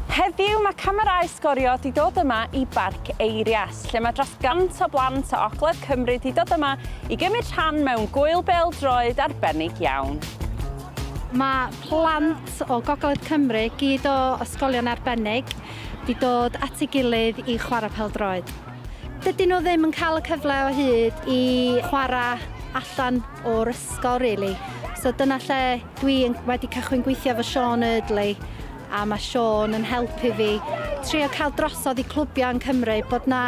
Heddiw mae camerâu sgorio 'di dod yma i Barc Eirias, lle mae dros gant o blant o Ogledd Cymru 'di dod yma i gymryd rhan mewn gŵyl bêl-droed arbennig iawn. Mae plant o Gogledd Cymru, gyd o ysgolion arbennig, 'di dod at ei gilydd i chwarae pêl-droed. Dydyn nhw ddim yn cael y cyfle o hyd i chwarae allan o'r ysgol really. So dyna lle dwi wedi cychwyn gweithio efo Sean Eardley a mae Sean yn helpu fi trio cael drosodd i clwbiau yn Cymru bod 'na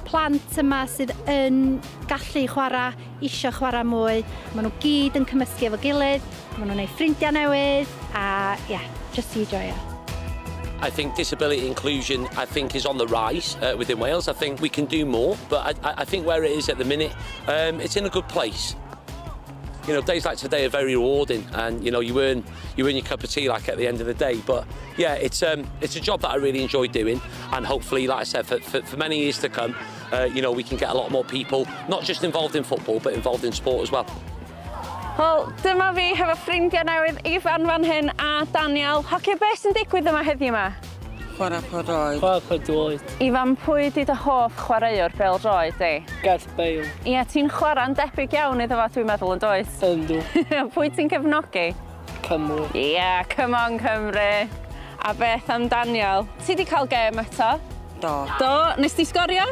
plant yma sydd yn gallu chwarae, isio chwarae mwy. Maen nhw gyd yn cymysgu efo gilydd, maen nhw'n gwneud ffrindiau newydd a ie, jyst i joio. I think disability inclusion, I think, is on the rise within Wales. I think we can do more, but I think where it is at the minute, it's in a good place. Days like today are very rewarding, and you earn your cup of tea like at the end of the day. But yeah, it's a job that I really enjoy doing, and hopefully, like I said, for many years to come, we can get a lot more people not just involved in football, but involved in sport as well. Wel, dyma fi hefo ffrindiau newydd, Ifan fan hyn a Daniel. Hogia, beth sy'n digwydd yma heddiw yma? Chwarae pêl-droed. Chwarae pêl-droed. Ifan, pwy 'di dy hoff chwaraewr bêl-droed di? Gareth Bale. Ie, ti'n chwarae'n debyg iawn iddo fo, dwi'n meddwl, yn does? Yndw. Pwy ti'n cefnogi? Cymru. Ie, yeah, come on Cymru. A beth am Daniel? Ti 'di cael gêm eto? Do. Do? Nes ti sgorio?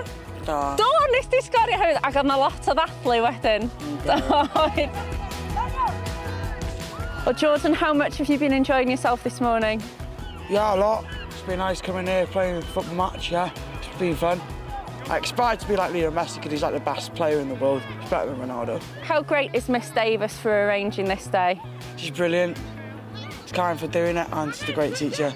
Do. Do, nes ti sgorio hefyd. Ac oedd 'na lot o ddathlu wedyn. Do. Well, Jordan, how much have you been enjoying yourself this morning? Yeah, a lot. It's been nice coming here, playing a football match, yeah. It's been fun. I aspire to be like Leo Messi because he's like the best player in the world. He's better than Ronaldo. How great is Miss Davis for arranging this day? She's brilliant. She's kind for doing it and she's a great teacher.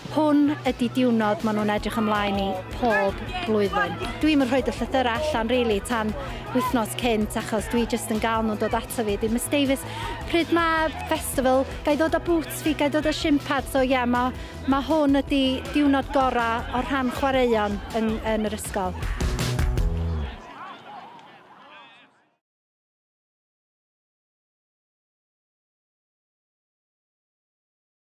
Hwn ydy diwrnod maen nhw'n edrych ymlaen i pob blwyddyn. Dwi'm yn rhoi y llythyrau allan really tan wythnos cynt achos dwi jyst yn gael nhw'n dod ato fi. Di Miss Davis, pryd mae festival, ga i ddod â boots fi, ga i ddod â shin pad. So ie, yeah, mae hwn ydy diwrnod gorau o rhan chwaraeon yn yr ysgol.